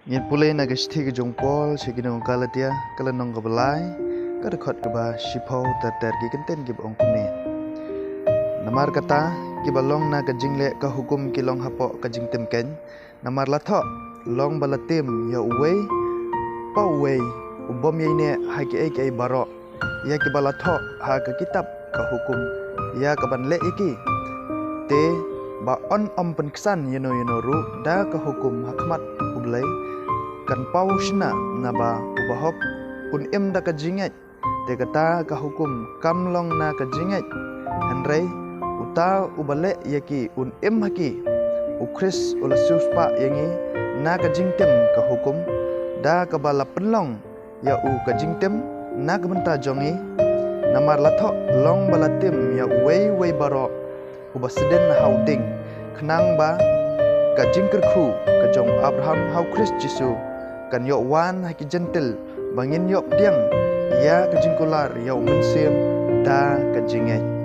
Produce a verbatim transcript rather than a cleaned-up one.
Ngin pule na ka shithi ka jong u Paul sha ki nong Galatia, ka lynnong kaba lai, ka dkhot kaba shiphew ter ter. Ki kyntien kiba ong kumne: Namar kata, kiba long na ka jingleh ka hukum ki long hapoh ka jingtim keiñ. Namar la thoh, long ba la tim ïa uwei pa uwei u bym ïaineh ha kiei kiei baroh, ïa kiba la thoh ha ka kitab ka hukum, ïa kaban leh ïa ki. Te ba yn ym pynksan ïano ïano ruh da ka hukum ha khmat U Blei, kan paw shna, naba uba hok un im da ka jingngeit. Te kata ka hukum kam long na ka jingngeit, hynrei uta uba leh ïa ki un im ha ki. U Khrist u la siewspah ïa ngi na ka jingtim ka hukum, da kaba la pynlong ïa u ka jingtim na ka bynta jong ngi. Namar la thoh, long ba la tim ïa uwei uwei baroh uba sdien ha u dieng, khnang ba ka jingkyrkhu ka jong u Abraham ha u Khrist Jisu kan ïoh wan ha ki Jentil, ba ngin ïoh pdiang ïa ka jingkular ïa u Mynsiem da ka jingngeit.